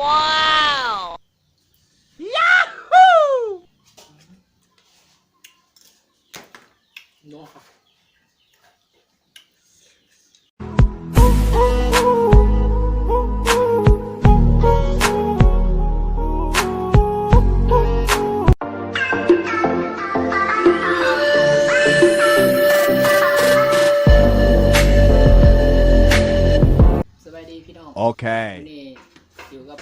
ວ້າວ ຍາຫູ ເນາະ. ສະບາຍດີພີ່ນ້ອງ ໂອເຄ ມື້ນີ້ຢູ່ກັບ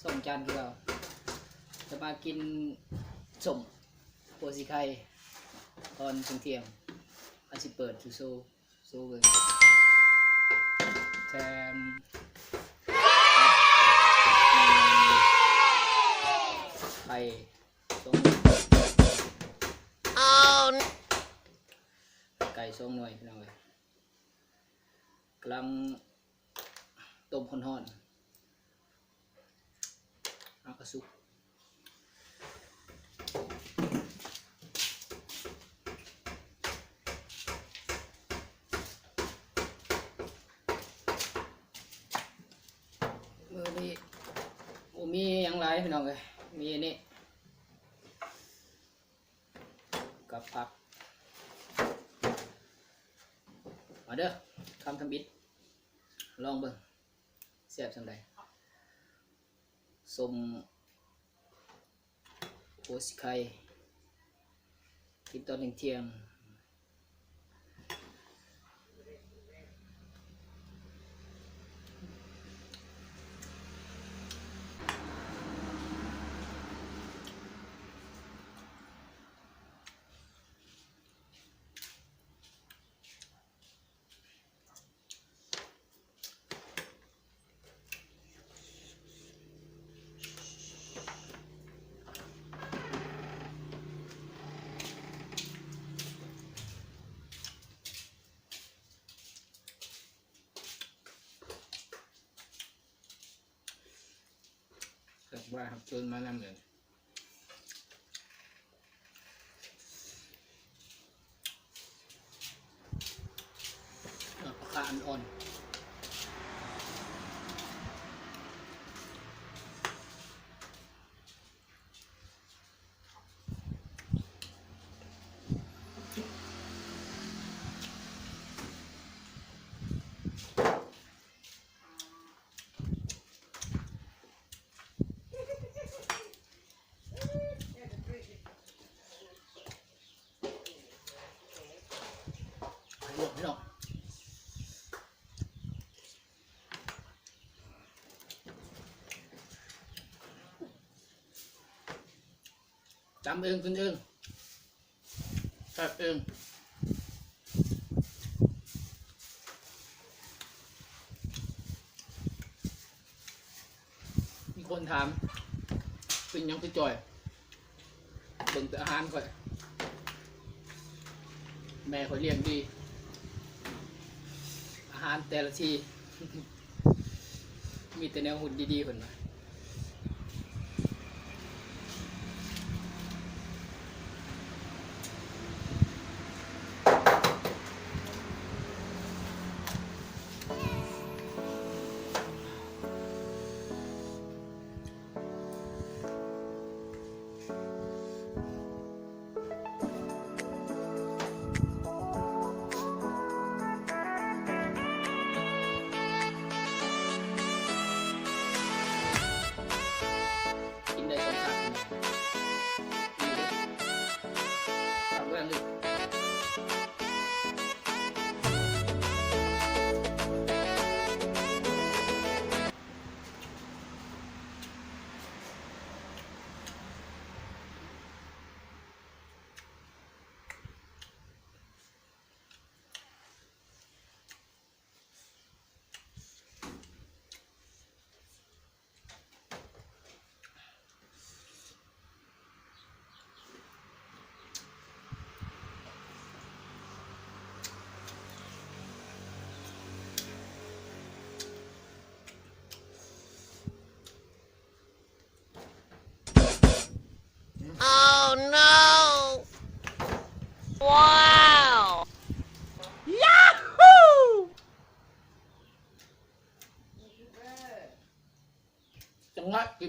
ຊ່ອງຈານຄືເກົ່າ ຈະມາກິນສົ້ມ ໂພຊິໄຄ ຕອນທ່ຽງໆ ອາດຊິເປີດໂຊ ໂຊເບິ່ງ ແຖມ ໄຂ່ສອງ ໄກ່ສອງໜ່ວຍ ພີ່ນ້ອງເອີຍ ກຳລັງຕົ້ມຮ້ອນໆ ເອົາກະສຸກ ມື້ນີ້ບໍ່ມີຫຍັງຫຼາຍພີ່ນ້ອງເອີຍ ມີອັນນີ້ກັບຜັກ ມາເດີ ຄຳທຳອິດ ລອງເບິ່ງ ແຊບສ່ຳໃດ ສົ້ມໂພຊິໄຄ ກິນຕອນທ່ຽງໆ. ແຂກວ່າຮັບເຊີນມານຳເລີຍ ເອົາປາຄາອ່ອນໆ. ຕຳເອງ ກິນເອງ ແຊບເອງ. ມີຄົນຖາມ ເປັນຫຍັງຄືຈ່ອຍ? ເບິ່ງແຕ່ອາຫານຂ້ອຍ ແມ່ຂ້ອຍລ້ຽງດີ ອາຫານແຕ່ລະທີ ມີແຕ່ແນວຮຸ່ນດີໆ ເພິ່ນວ່າ.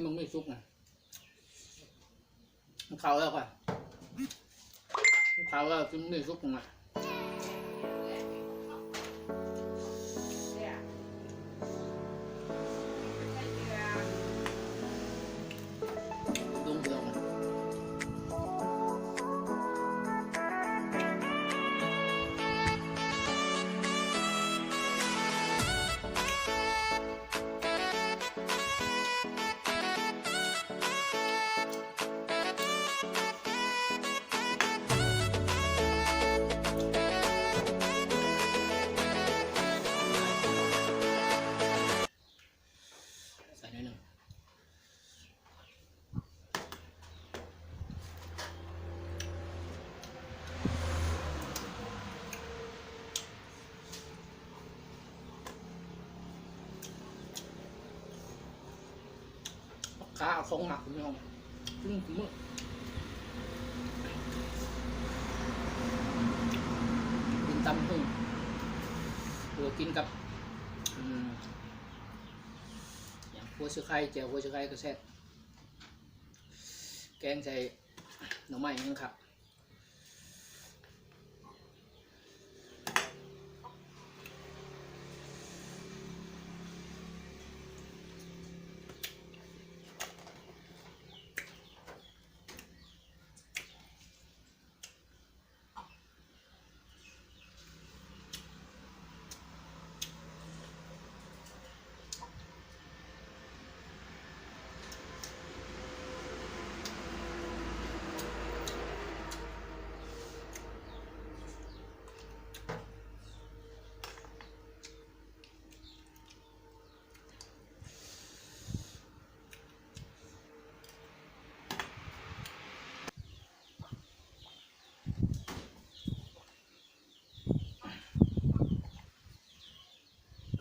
ມັນມີສຸກນະ ມັນເຂົ້າແລ້ວກະ ມັນເຂົ້າແລ້ວກິນມີສຸກນະ. ໃສ່ໜ້ອຍໜຶ່ງ ຂາຂອງໝັກພີ່ນ້ອງ ກິນທຸກມື້ ກິນຕຳຫຸ່ງ ຫຼືວ່າກິນກັບ ອືມ ຫຍັງ ຫົວຊິໄຄ ແຈ່ວຫົວຊິໄຄກໍແຊບ ແກງໃສ່ໜໍ່ໄມ້ຍັງຄັກ.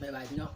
ບາຍບາຍພີ່ນ້ອງ.